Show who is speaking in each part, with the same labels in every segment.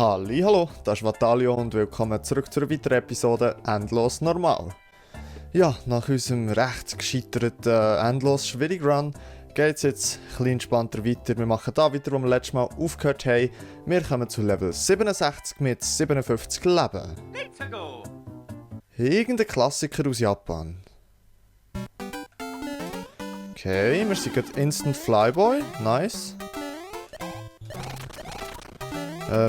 Speaker 1: Hallo, das ist Vatalio und willkommen zurück zu einer weiteren Episode Endlos Normal. Ja, nach unserem recht gescheiterten Endlos Schwierig Run geht es jetzt ein bisschen entspannter weiter. Wir machen da weiter, wo wir letztes Mal aufgehört haben. Wir kommen zu Level 67 mit 57 Leben. Irgendein Klassiker aus Japan. Okay, wir sind gerade Instant Flyboy. Nice.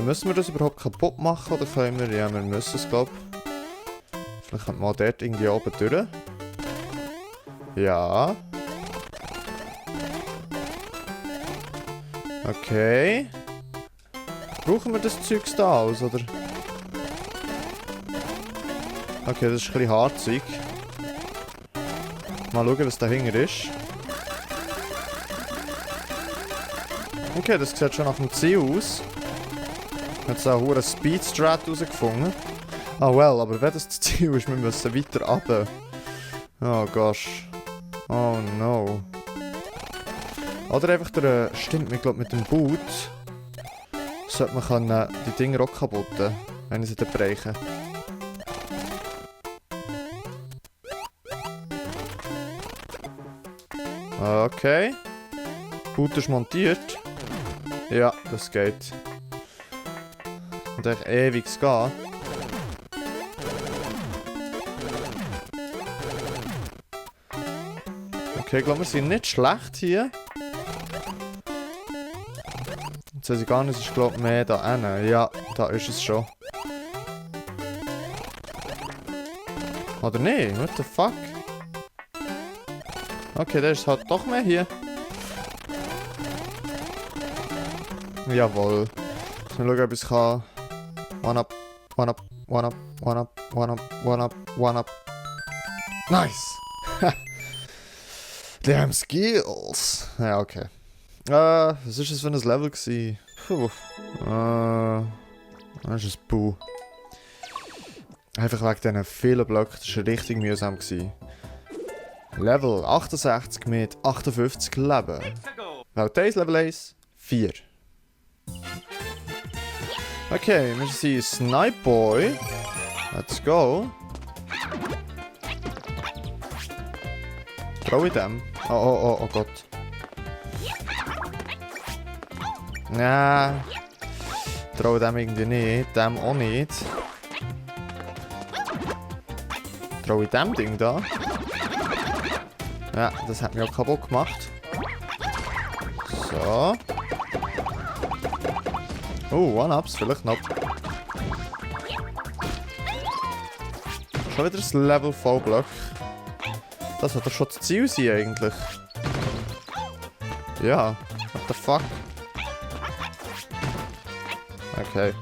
Speaker 1: Müssen wir das überhaupt kaputt machen oder können wir? Ja, wir müssen es, glaube ich. Vielleicht kommt mal dort irgendwie oben durch. Ja. Okay. Brauchen wir das Zeugs da aus, oder? Okay, das ist ein bisschen Harzzeug. Mal schauen, was dahinter ist. Okay, das sieht schon nach dem Ziel aus. Jetzt auch einen Speedstrat herausgefunden. Ah well, aber wenn das Ziel ist, wir müssen weiter runter. Oh gosh. Oh no. Oder einfach der... Stimmt, ich glaube mit dem Boot sollte man können, die Dinger auch kaputten, wenn ich sie dann brechen. Okay. Boot ist montiert. Ja, das geht. Und echt ewig gehen. Okay, ich glaube, wir sind nicht schlecht hier. Jetzt weiß ich gar nicht, es ist glaube ich mehr da hinten. Ja, da ist es schon. Oder nicht? What the fuck? Okay, da ist halt doch mehr hier. Jawohl. Jetzt mal schauen, ob ich es kann. One up, one up, one up, one up, one up, one up, one up. Nice! Damn Skills! Ja, okay. Was war das für ein Level gewesen? Puh. Das ist ein Buh. Einfach wegen diesen vielen Blöcken, das war richtig mühsam gewesen. Level 68 mit 58 Leben. Laut Days Level 1 4. Okay, wir sind Snipe Boy. Let's go. Trau ich dem? Oh Gott. Ja. Trau dem irgendwie nicht. Dem auch nicht. Trau ich dem Ding da? Ja, das hat mich auch kaputt gemacht. So. Oh, One-Ups, vielleicht noch. Schon wieder ein Level voll Block. Das hat doch schon das Ziel sein eigentlich. Ja, what the fuck? Okay.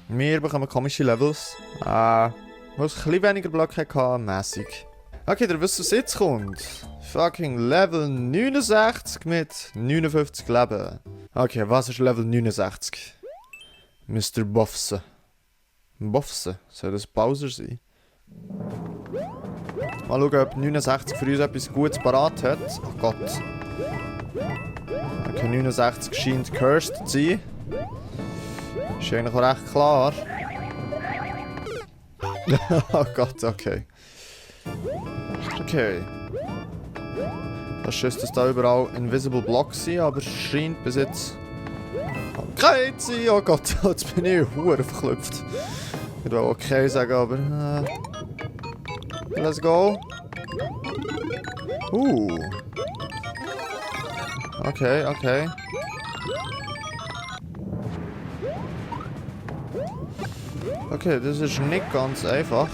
Speaker 1: Wir bekommen komische Levels. Wo es ein bisschen weniger Blöcke hatte, mäßig. Okay, ihr wisst, was jetzt kommt. Fucking Level 69 mit 59 Leben. Okay, was ist Level 69? Mr. Buffse. Buffse? Soll das Bowser sein? Mal schauen, ob 69 für uns etwas Gutes parat hat. Oh Gott. Okay, 69 scheint cursed zu sein. Ist eigentlich auch recht klar. Oh Gott, okay. Okay. Das schießt, dass da überall Invisible Blocks sind, aber es scheint bis jetzt kein zu sein. Oh Gott, jetzt bin ich hure verklüpft. Ich will okay sagen, aber... let's go. Okay, okay. Okay, das ist nicht ganz einfach.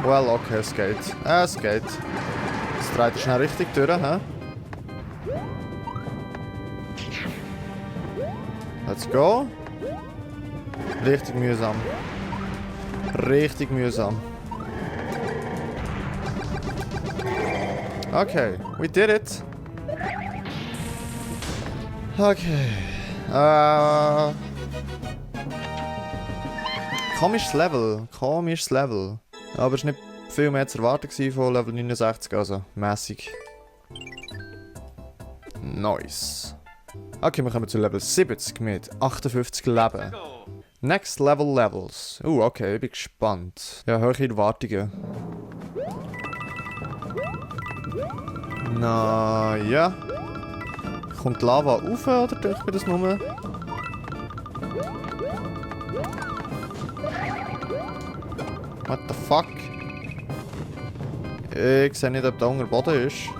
Speaker 1: Well, okay, es geht. Es geht. Es dreht schnell richtig durch, hä? Let's go. Richtig mühsam. Richtig mühsam. Okay, we did it. Okay. Komisches Level. Komisches Level. Aber es war nicht viel mehr zu erwarten von Level 69, also mäßig. Nice. Okay, wir kommen zu Level 70 mit 58 Leben. Next Level Levels. Okay, ich bin gespannt. Ja, hohe Erwartungen. Na ja. Kommt Lava rauf oder tue ich mir das nur? What the fuck? Ich sehe nicht, ob da unter Boden ist.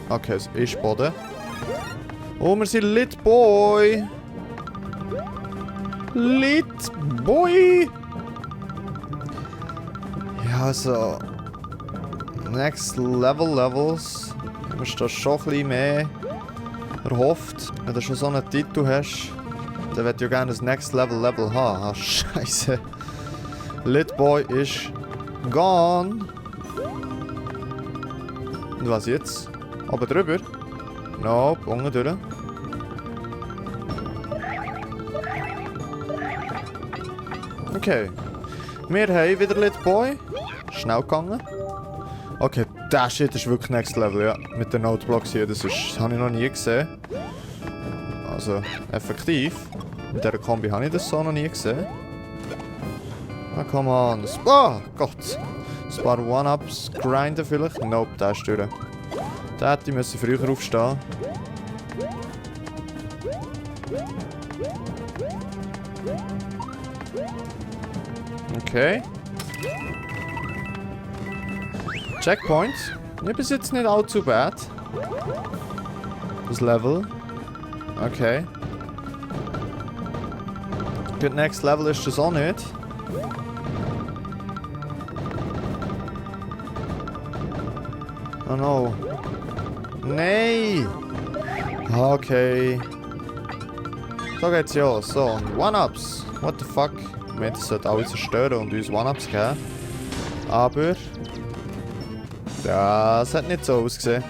Speaker 1: Okay, es ist Boden. Oh, wir sind Lit Boy! Lit Boy! Ja, so. Next Level Levels. Du musst da schon ein bisschen mehr erhofft. Wenn du schon so einen Titel hast, dann würde ich ja gerne das Next Level Level haben. Ah, Scheiße. Lit Boy ist gone. Und was jetzt? Oben drüber? Nope, unten durch. Okay. Wir haben wieder Lit Boy. Schnell gegangen. Okay, der Shit ist wirklich Next Level, ja. Mit den Noteblocks hier, das habe ich noch nie gesehen. Also, effektiv. Mit dieser Kombi habe ich das so noch nie gesehen. Ah, come on. Oh Gott. Ein paar One-Ups grinden vielleicht? Nope, der ist durch. Der hätte ich früher aufstehen. Okay. Checkpoint. Ja, bis jetzt nicht allzu bad. Das Level. Okay. Gut, next Level ist das auch nicht. Oh no. Nein! Okay. So geht's ja. So, One-Ups. What the fuck? Wir sollten alle zerstören und uns One-Ups geben. Aber... das hat nicht so ausgesehen.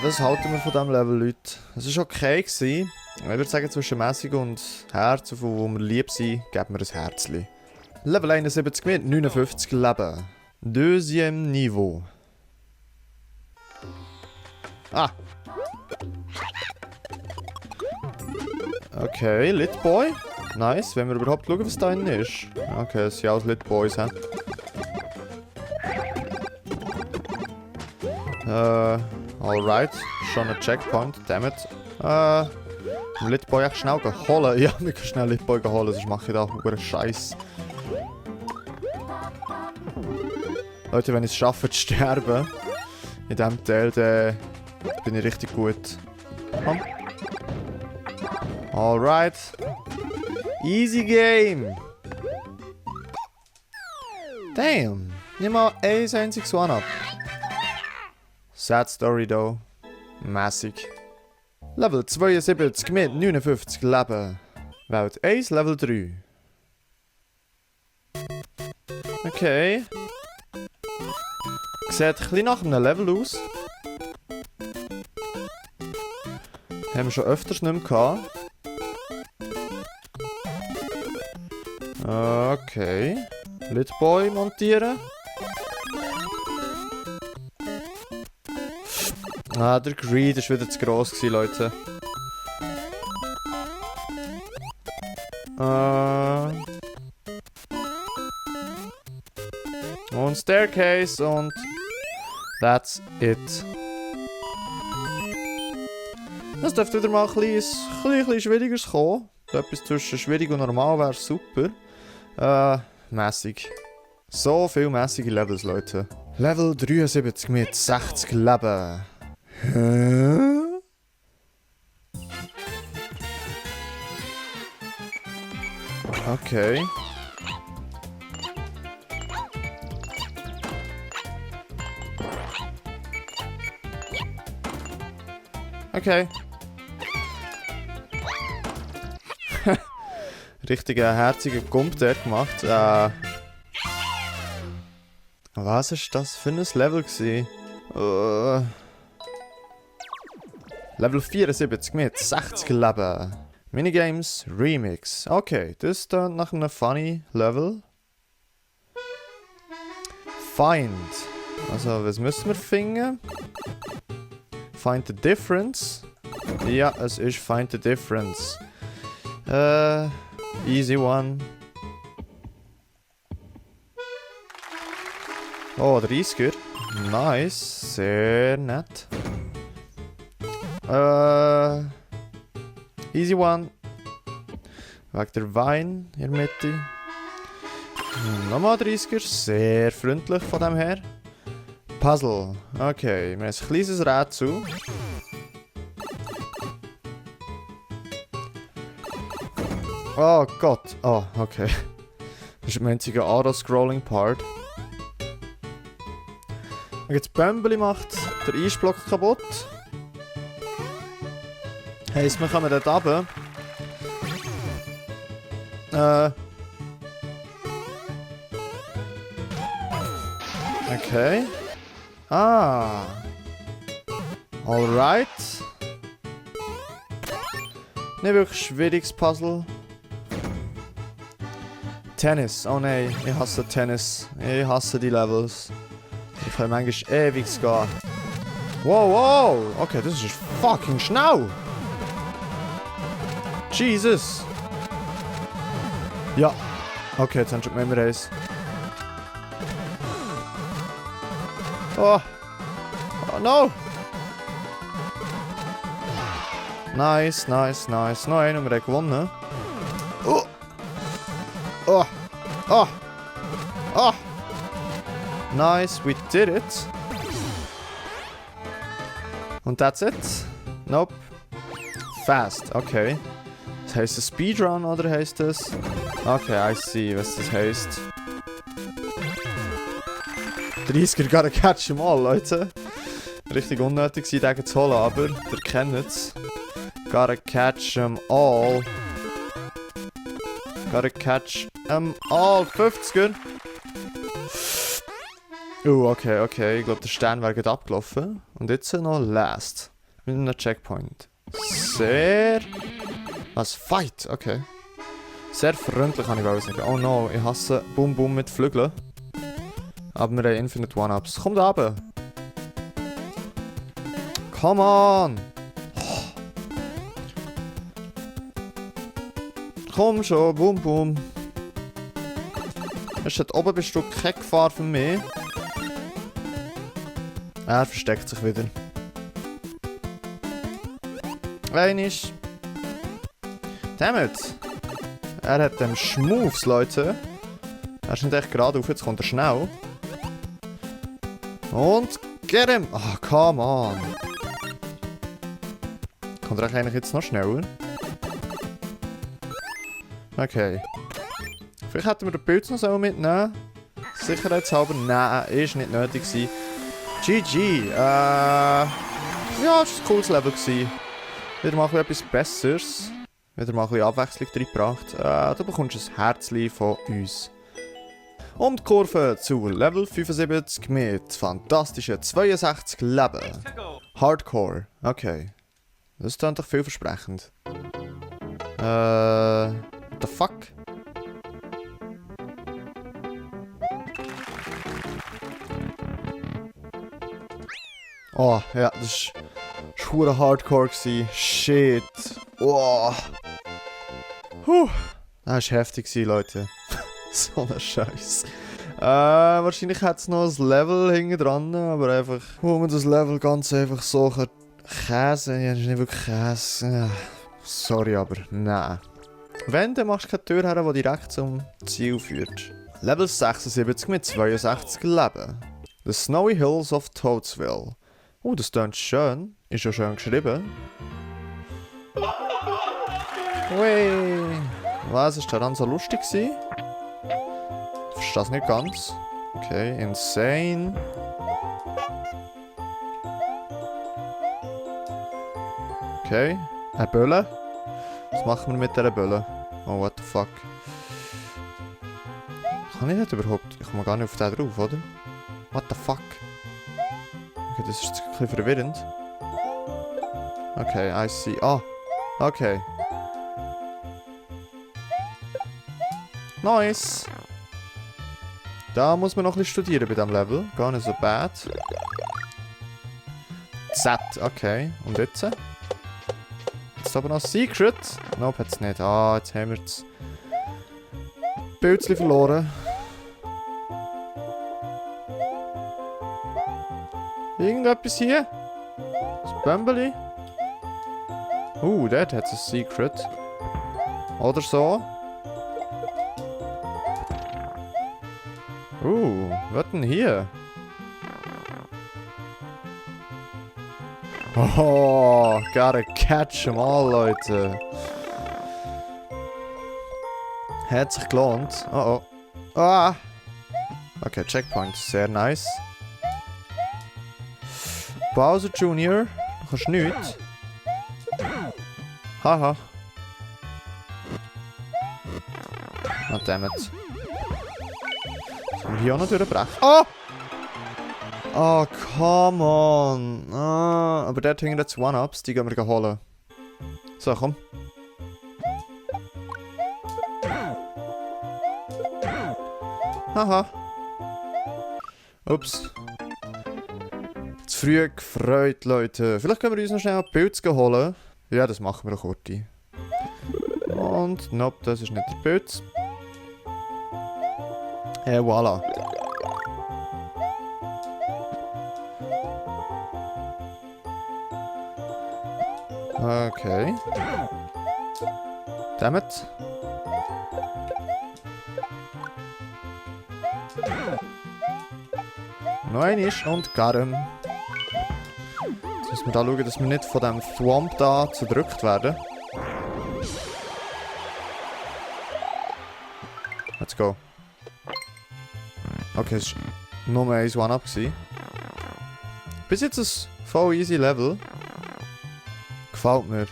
Speaker 1: Was halten wir von diesem Level, Leute? Es war okay gewesen. Ich würde sagen, zwischen mäßig und Herz, wo wir lieb sind, geben wir ein Herzchen. Level 71 mit 59 Leben. Deuxième Niveau. Ah! Okay, Lit Boy. Nice, wenn wir überhaupt schauen, was da drin ist. Okay, es sind alles Lit Boys, hä? Alright. Schon ein Checkpoint, dammit. Lit Boy echt schnell holen. Ja, wir können schnell Lit Boy holen, sonst mache ich da einen Scheiß. Leute, wenn ich es schaffe zu sterben, in diesem Teil, dann bin ich richtig gut. Komm. Alright. Easy game. Damn. Nimm mal ein einziges One-Up. Sad Story though. Mäßig. Level 72 mit 59 Leben. Welt 1, Level 3. Okay. Sieht ein bisschen nach einem Level aus. Haben wir schon öfters nicht mehr gehabt. Okay. Lit Boy montieren. Ah, der Greed war wieder zu gross gewesen, Leute. Und Staircase und that's it. Das dürfte wieder mal ein bisschen schwieriger kommen. Etwas zwischen schwierig und normal wäre super. Mäßig. So viel mäßige Levels, Leute. Level 73 mit 60 Leben. Hä? Okay. Okay. Richtiger herziger Gump der gemacht. Was ist das für ein Level gewesen? Level 74 mit 60 Leben. Minigames Remix. Okay, das ist dann nach einem funny Level. Find. Also, was müssen wir finden? Find the difference. Ja, es ist Find the difference. Easy one. Oh, 30er. Nice. Sehr nett. Easy one. Wegen der Wein in der Mitte. Nochmal 30er. Sehr freundlich von dem her. Puzzle. Okay, wir haben ein kleines Rätsel. Oh Gott. Oh, okay. Das ist der einzige Auto-Scrolling-Part. Jetzt Bömbeli macht der Eisblock kaputt. Heisst, wir kommen dort runter. Okay. Ah. Alright. Nicht wirklich schwieriges Puzzle. Tennis. Oh nein, ich hasse Tennis. Ich hasse die Levels. Ich kann manchmal ewig gehen. Wow, wow. Okay, das ist fucking schnell. Jesus. Ja. Okay, jetzt haben wir schon mehr eins. Oh. Oh no. Nice, nice, nice. Noch einen, und wir haben gewonnen. Oh. Oh. Oh. Oh. Nice, we did it. Und that's it? Nope. Fast, okay. Das heisst es Speedrun oder heisst es? Okay, I see, was das heisst. 30er gotta catch them all, Leute. Richtig unnötig sein, den zu holen, aber ihr kennt es. Gotta catch them all. Gotta catch them all. 50er. Okay, okay. Ich glaube, der Stern wäre gerade abgelaufen. Und jetzt noch last. Mit einem Checkpoint. Sehr... Was? Fight? Okay. Sehr freundlich, kann ich auch sagen. Oh no, ich hasse Boom Boom mit Flügeln. Aber wir haben Infinite One-Ups. Komm da runter. Come on! Komm schon, Boom Boom. Ist dort oben bist du keine Gefahr für mich. Er versteckt sich wieder. Einisch. Dammit. Er hat den Schmoves, Leute. Er ist nicht echt gerade auf, jetzt kommt er schnell. Und get him! Ah, oh, come on. Kommt er eigentlich jetzt noch schneller? Okay. Vielleicht hätten wir den Pilz noch so mitnehmen. Sicherheitshalber, nein, ist nicht nötig gewesen. GG, ja, es war ein cooles Level gewesen. Wieder mal etwas Besseres. Wieder mal ein bisschen Abwechslung reingebracht. Du bekommst ein Herzchen von uns. Und die Kurve zu Level 75 mit fantastischen 62 Leben. Hardcore, okay. Das klingt doch vielversprechend. What the fuck? Oh, ja, das war hardcore gewesen. Shit. Oh. Das war heftig, Leute. So ein Scheiß. Wahrscheinlich hat es noch ein Level hinten dran, aber einfach, wo man das Level ganz einfach so käse. Ja, das ist nicht wirklich Käse. Sorry, aber nein. Wenn, dann machst du keine Tür her, die direkt zum Ziel führt. Level 76 mit 62 Leben. The Snowy Hills of Toadsville. Oh, das klingt schön. Ist ja schön geschrieben. Ui. Was, ist daran so lustig gewesen? Ich verstehe das nicht ganz. Okay, insane. Okay, eine Bölle. Was machen wir mit dieser Bölle? Oh, what the fuck. Kann ich nicht überhaupt? Ich komme gar nicht auf den drauf, oder? What the fuck? Okay, das ist jetzt ein bisschen verwirrend. Okay, I see. Ah, okay. Da muss man noch ein bisschen studieren bei diesem Level. Gar nicht so bad. Z, okay. Und jetzt? Jetzt aber noch Secret. Nope, hat's nicht. Ah, jetzt haben wir das Pilzli verloren. Irgendetwas hier? Das Bömbeli? Dort hat es ein Secret. Oder so. Was denn hier? Oh, gotta catch them all, Leute. Hat sich gelohnt. Oh oh. Ah! Okay, Checkpoint. Sehr nice. Bowser Jr. Du kannst nichts. Haha. Oh, dammit. Sollen wir hier auch noch durchbrechen? Oh! Oh, come on. Ah, aber dort hängen jetzt One-Ups, die gehen wir holen. So, komm. Haha. Ups. Zu früh gefreut, Leute. Vielleicht können wir uns noch schnell ein Pilz holen. Ja, das machen wir doch kurz. Und, nope, das ist nicht der Pilz. Voilà. Okay. Dammit. Noch einmal und Garum. Jetzt müssen wir da schauen, dass wir nicht von dem Thwomp da zerdrückt werden. Let's go. Okay, es war nur ein One-Up. Bis jetzt ein voll easy Level. Gefällt mir.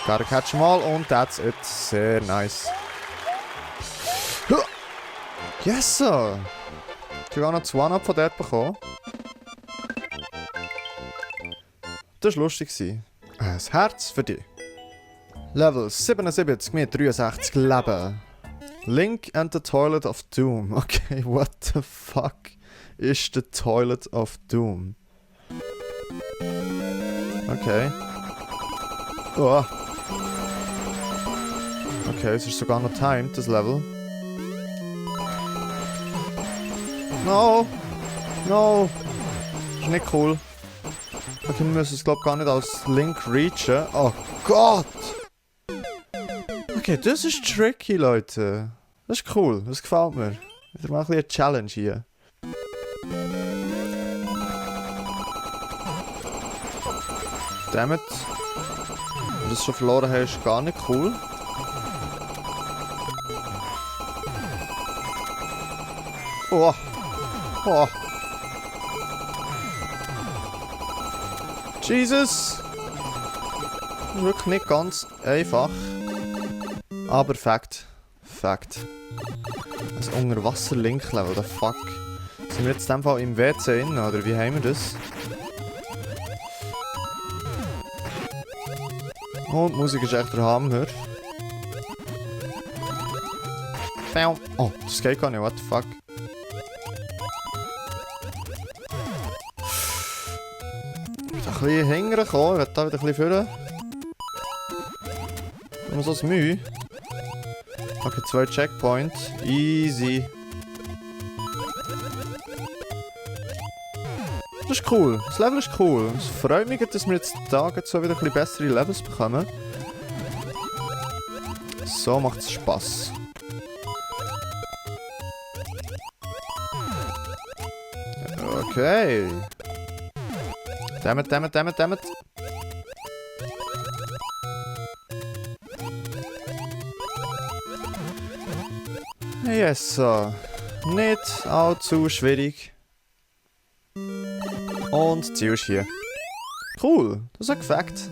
Speaker 1: Gotta catch them all und that's it. Sehr nice. Yes, sir! Ich habe auch noch das One-Up von dort bekommen. Das war lustig. Ein Herz für dich. Level 77 mit 63 Leben. Link and the Toilet of Doom. Okay, what the fuck is the Toilet of Doom? Okay. Oh. Okay, es ist sogar noch timed, das Level. No! No! Das ist nicht cool. Okay, wir müssen es, glaube ich, gar nicht als Link reachen. Oh Gott! Okay, das ist tricky, Leute. Das ist cool, das gefällt mir. Wieder mal ein bisschen eine Challenge hier. Dammit. Wenn du das schon verloren hast, ist gar nicht cool. Oh! Oh! Jesus! Wirklich nicht ganz einfach. Aber Fakt. Fakt. Das Unterwasser-Link-Level, the fuck. Sind wir jetzt in dem Fall im WC in, oder wie haben wir das? Und die Musik ist echt der Hammer. Oh, das geht gar nicht, what the fuck. Ich bin ein bisschen hintergekommen, ich will da wieder ein bisschen führen. Nur so ein Mühe. Okay, 2 Checkpoints. Easy. Das ist cool. Das Level ist cool. Es freut mich, dass wir jetzt da so wieder ein bisschen bessere Levels bekommen. So macht es Spass. Okay. Dammit, dammit, dammit, dammit. Yes, so. Nicht allzu schwierig. Und das Ziel ist hier. Cool, das hat gefällt.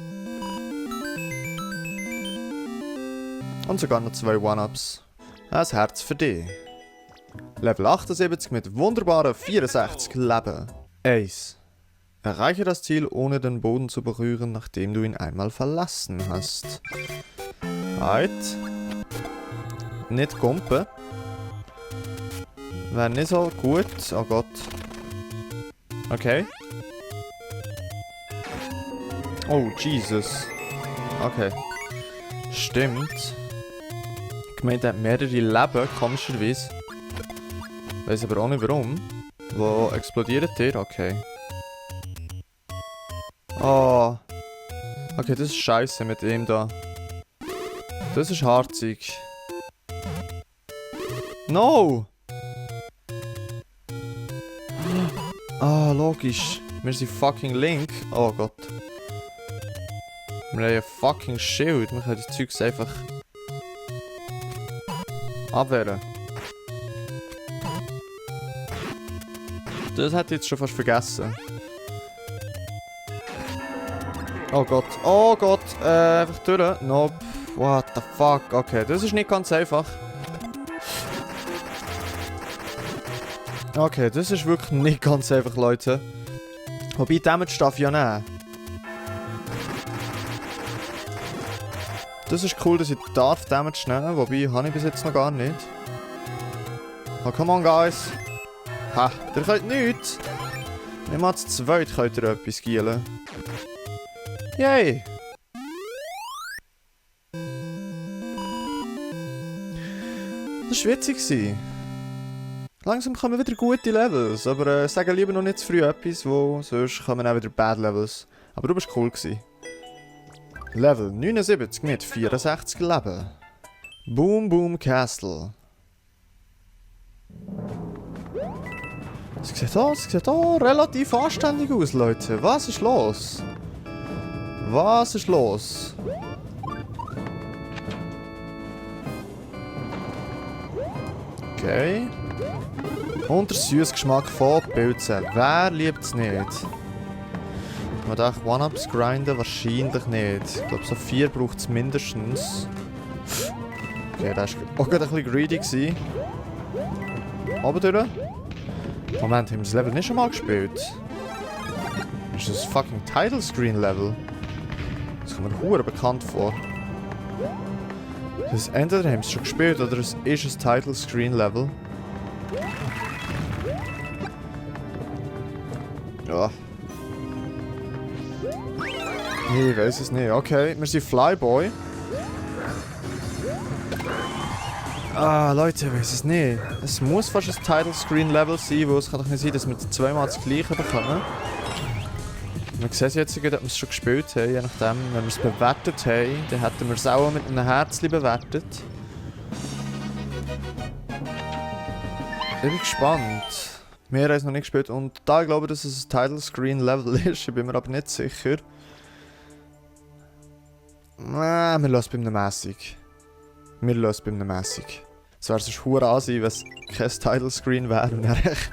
Speaker 1: Und sogar noch 2 One-Ups. Ein Herz für dich. Level 78 mit wunderbaren 64 Leben. 1. Erreiche das Ziel, ohne den Boden zu berühren, nachdem du ihn einmal verlassen hast. Halt. Nicht gumpen. Wäre nicht so gut. Oh Gott. Okay. Oh, Jesus. Okay. Stimmt. Ich meine, der hat mehrere Leben, komischerweise. Weiß aber auch nicht warum. Wo explodiert der? Okay. Oh. Okay, das ist scheiße mit ihm da. Das ist harzig. No! Ah, logisch. Wir sind fucking Link. Oh Gott. Wir haben ein fucking Schild. Wir können das Zeugs einfach abwehren. Das hätte ich jetzt schon fast vergessen. Oh Gott. Oh Gott. Einfach durch. Nope. What the fuck. Okay, das ist nicht ganz einfach. Okay, das ist wirklich nicht ganz einfach, Leute. Wobei, Damage darf ich ja nehmen. Das ist cool, dass ich darf Damage nehmen, wobei habe ich bis jetzt noch gar nicht. Oh, come on, guys. Ha, ihr könnt nichts. Nicht mal zu zweit könnt ihr etwas gielen. Yay! Das war witzig. Langsam kommen wieder gute Levels, aber sage lieber noch nicht zu früh etwas, wo sonst kommen auch wieder Bad Levels. Aber du bist cool gewesen. Level 79 mit 64 Leben. Boom Boom Castle. Es sieht auch relativ anständig aus, Leute. Was ist los? Was ist los? Okay. Und der süße Geschmack von Pilzen. Wer liebt es nicht? Man dachte, One-Ups grinden wahrscheinlich nicht. Ich glaube, so 4 braucht es mindestens. Okay, der war auch gerade ein bisschen greedy gewesen. Oben durch. Moment, haben wir das Level nicht schon mal gespielt? Ist das fucking Title Screen Level? Das kommt mir verdammt bekannt vor. Das entweder haben wir es schon gespielt oder es ist ein Title Screen Level. Ja. Ich weiß es nicht. Okay, wir sind Flyboy. Ah, Leute, ich weiß es nicht. Es muss fast ein Title Screen Level sein, wo es kann doch nicht sein, dass wir zweimal das gleiche bekommen. Wir sehen jetzt, ob wir es schon gespielt haben, je nachdem. Wenn wir es bewertet haben, dann hätten wir es auch mit einem Herzchen bewertet. Ich bin gespannt. Wir haben es noch nicht gespielt und da ich glaube, dass es ein Title Screen Level ist, ich bin mir aber nicht sicher. Wir lassen es bei einem mässig. Wir lassen es bei einem mässig. Es wäre sonst verdammt ansehen, wenn es kein Title Screen wäre und dann echt...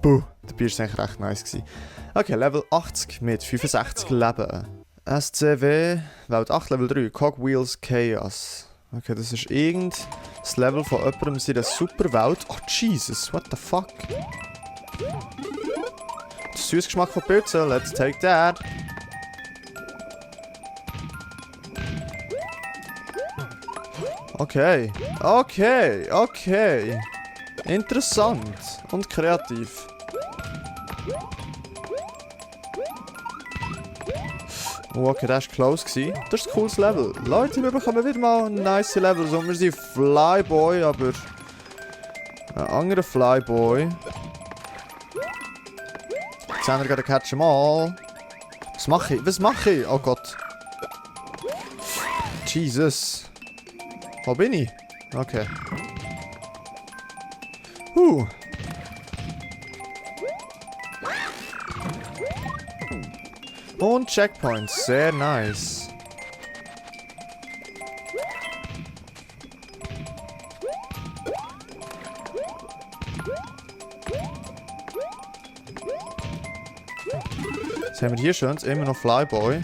Speaker 1: Buh, der Bier war eigentlich recht nice gewesen. Okay, Level 80 mit 65 Leben. SCW, Welt 8, Level 3, Cogwheels Chaos. Okay, das ist das Level von jemandem in der Superwelt. Oh Jesus, what the fuck? Der süße Geschmack von Pilzen, let's take that. Okay, okay. Interessant und kreativ. Oh, okay, das war close. Das ist ein cooles Level. Leute, wir bekommen wieder mal ein nice Level. Also, wir sind Flyboy, aber ein anderer Flyboy. Jetzt haben wir gerade Catch 'em All. Was mache ich? Was mache ich? Oh Gott. Jesus. Wo bin ich? Okay. Und Checkpoints. Sehr nice. Jetzt haben wir hier schon immer noch Flyboy.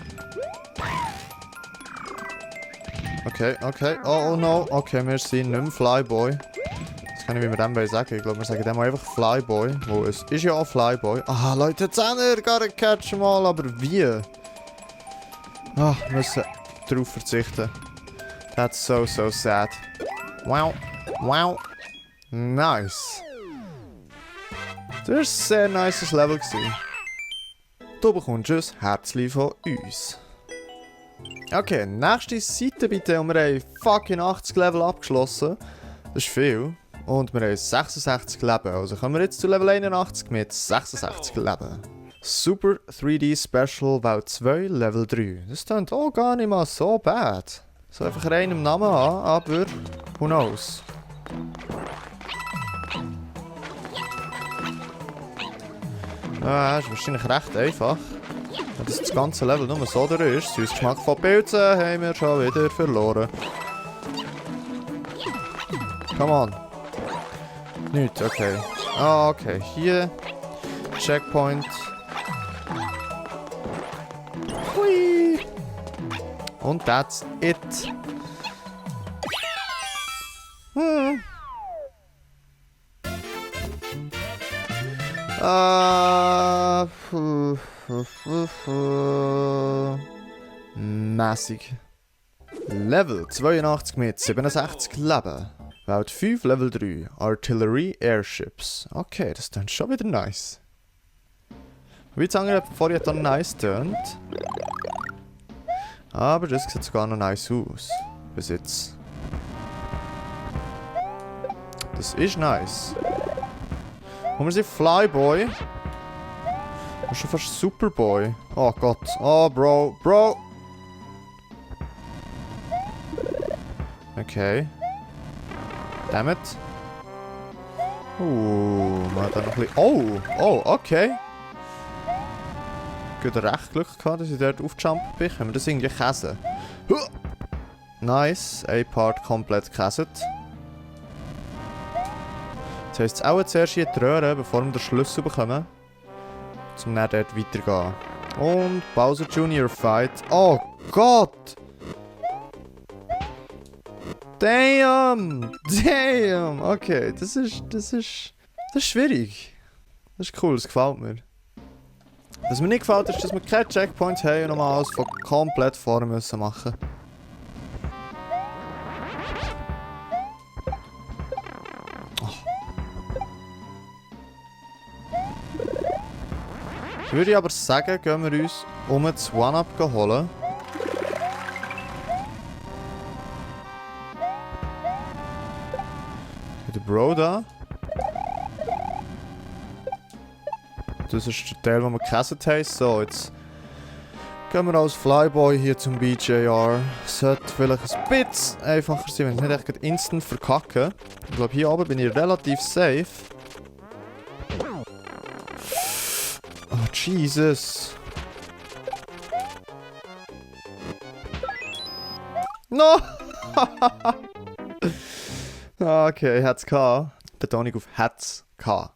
Speaker 1: Okay. Oh no. Okay, wir sind nicht mehr Flyboy. Das kann ich, wie wir dem sagen. Ich glaube, wir sagen dem einfach Flyboy. Wo es ist ja auch Flyboy. Ah, Leute, jetzt haben wir gar nicht Catch mal, aber wie? Ah, wir müssen darauf verzichten. That's so sad. Wow. Nice. Das war ein sehr nices Level. Du bekommst ein Herzchen von uns. Okay, nächste Seite bitte. Und wir haben fucking 80 Level abgeschlossen. Das ist viel. Und wir haben 66 Leben. Also kommen wir jetzt zu Level 81 mit 66 Leben. Super 3D Special Welt 2 Level 3. Das klingt auch gar nicht mal so bad. So einfach rein im Namen an, aber who knows. Ja, ist wahrscheinlich recht einfach. Wenn das ganze Level nur so durch ist, süß Geschmack von Pilzen haben wir schon wieder verloren. Come on. Nicht, okay. Ah, okay. Hier. Checkpoint. Hui. Und that's it. Mäßig. Level 82 mit 67 Leben. Welt 5 Level 3 Artillery Airships. Okay, das klingt schon wieder nice. Wie das andere vorher dann nice tönt. Aber das sieht sogar noch nice aus. Bis jetzt. Das ist nice. Und wir sind Flyboy. Das ist schon fast Superboy. Oh Gott. Oh, Bro. Bro. Okay. Dammit. Man hat da noch ein bisschen... Oh! Oh, okay. Ich habe recht Glück gehabt, dass ich dort aufgejumpt bin. Können wir das irgendwie käsen? Nice. Ein Part komplett gekäset. Jetzt heisst es auch zuerst hier die Röhre, bevor wir den Schlüssel bekommen. Um dann dort weiterzugehen. Und Bowser Jr. Fight. Oh Gott! Damn! Damn! Okay, das ist schwierig. Das ist cool, das gefällt mir. Was mir nicht gefällt, ist, dass wir keine Checkpoints haben und nochmal alles von komplett vorne müssen machen. Würde ich aber sagen, gehen wir uns das One-Up holen. Der Bro da. Das ist der Teil, den wir gecastet haben. So, jetzt gehen wir als Flyboy hier zum BJR. Sollte vielleicht ein bisschen einfacher sein, wenn ich nicht echt instant verkacke. Ich glaube, hier oben bin ich relativ safe. Oh, Jesus. No! Okay, hat's gehabt. Betonung auf hat's gehabt.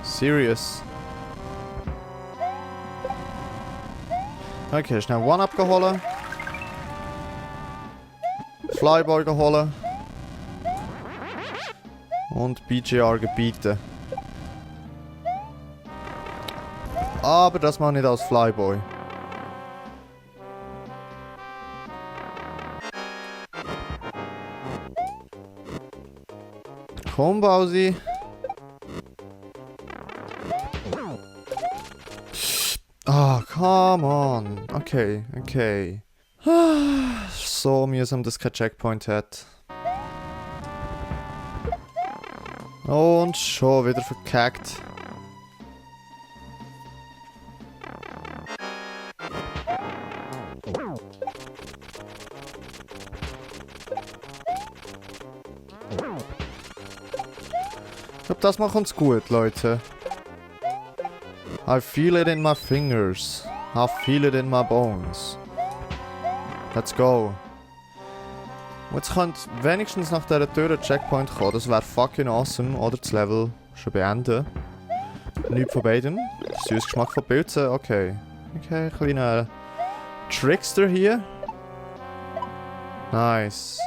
Speaker 1: Serious. Okay, schnell One-Up holen. Flyboy holen. Und BJR gebieten. Aber das mal nicht als Flyboy. Komm, Bowsi. Ah, come on. Okay, okay. So mühsam, dass kein Checkpoint hat. Und schon wieder verkackt. Ich glaube, das macht uns gut, Leute. I feel it in my fingers. I feel it in my bones. Let's go. Und jetzt könnte wenigstens nach dieser Tür ein Checkpoint kommen. Das wäre fucking awesome. Oder das Level schon beenden. Nichts von beiden. Süß Geschmack von Pilzen. Okay. Okay, kleiner Trickster hier. Nice.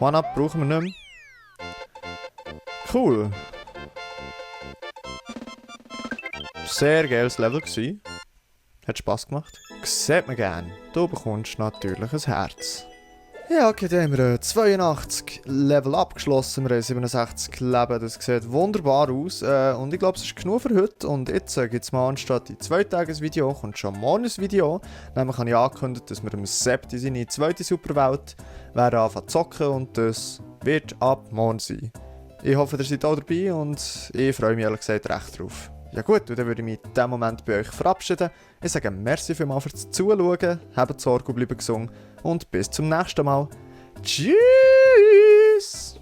Speaker 1: One-Up brauchen wir nicht mehr. Cool. Sehr geiles Level gewesen. Hat Spass gemacht. Sieht man gern. Du bekommst natürlich ein Herz. Ja, okay, dann haben wir 82 Level abgeschlossen. Wir haben 67 Leben. Das sieht wunderbar aus. Und ich glaube, es ist genug für heute. Und jetzt gibt es mal anstatt die 2-Tages-Video, kommt schon morgen ein Video. Nämlich habe ich angekündigt, dass wir am Septi seine zweite Superwelt werden anfangen zu zocken. Und das wird ab morgen sein. Ich hoffe, ihr seid auch dabei und ich freue mich ehrlich gesagt recht drauf. Ja gut, und dann würde ich mich in diesem Moment bei euch verabschieden. Ich sage merci vielmals fürs Zuschauen, habt Sorge und bleibt gesund und bis zum nächsten Mal. Tschüss!